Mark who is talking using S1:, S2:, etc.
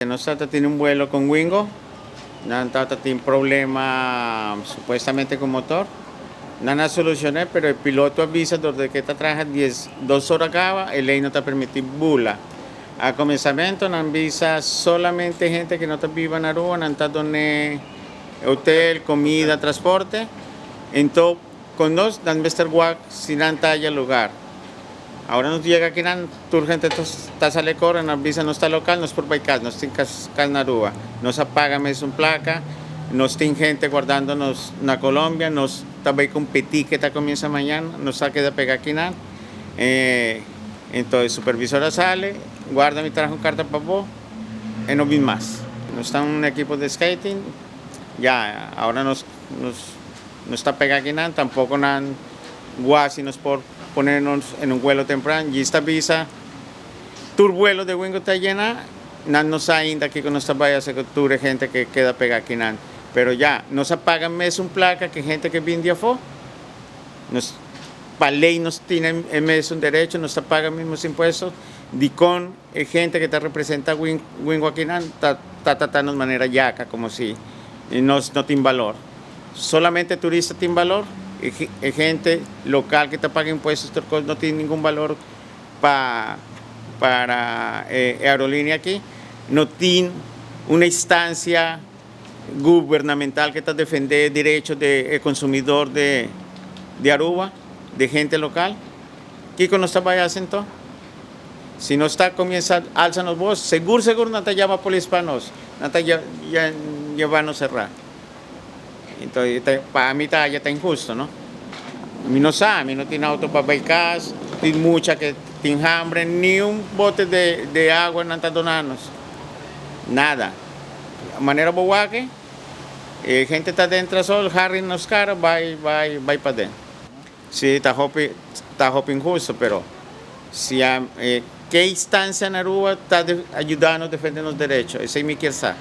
S1: Nos tata tin un vuelo con Wingo. Nan tata tin problema supuestamente con motor. Nan a solucioné, pero e piloto a bisa door de que ta traha 12 ora caba, e ley no ta permiti bula. A comenzamento nan bisa solamente hende cu no ta biba na Aruba, nan ta duna hotel, comida, transporte. Anto, cu nos, nan mester wak si nan ta haya lugar. Awor nos yega aki nan, tur hende ta sali core, nan bisa nos ta local, nos por bay cas, nos tin cas na Aruba. Nos a paga mesun placa, nos tin hende wardando nos na Colombia, nos ta bay competi cu ta cuminsa mañan, nos a keda pega aki nan. Anto, supervisor a sali, "Warda, mi traha un carta pa bo," y no bin mas. Nos ta un ekipo di skating, ya, awor nos ta pega aki nan, tampoco nan guasi nos por pone nos den un vuelo tempran, y esta bisa, tur vuelo di Wingo ta yena, nan no sa ainda cu nos ta bay haci tur hende cu keda pega aki nan. Pero ya, nos a paga mesun placa cu hende cu bin di afo, nos, pa ley nos tin e mesun derecho, nos ta paga mesun impuesto, di con e hende cu ta representa Wingo aki nan, ta tratando di manera yaca, como si nos no tin balor. Solamente turista tin balor, y hende local cu ta paga impuesto no tin ningun balor pa aerolinea aki, no tin un instancia gubernamental cu ta defende derecho di consumidor di Aruba, di hende local. Kico nos ta haci anto? Si nos ta cuminsa alsa nos voz, sigur, sigur nan ta yama polis pa nos, nan ta hiba nos sera. Anto, pa mi ya ta inhusto, no? Mi no sa, mi no tin auto pa bay cas, tin mucha cu tin hamber, ni un bote di awa nan ta duna nos. Nada. Manera bo wak e, hende ta den sol, hari nos cara, bay, bay, bay paden. Si, ta hopi inhusto, pero si ki instancia na Aruba ta yudando defende nos derecho, esey mi kier sa.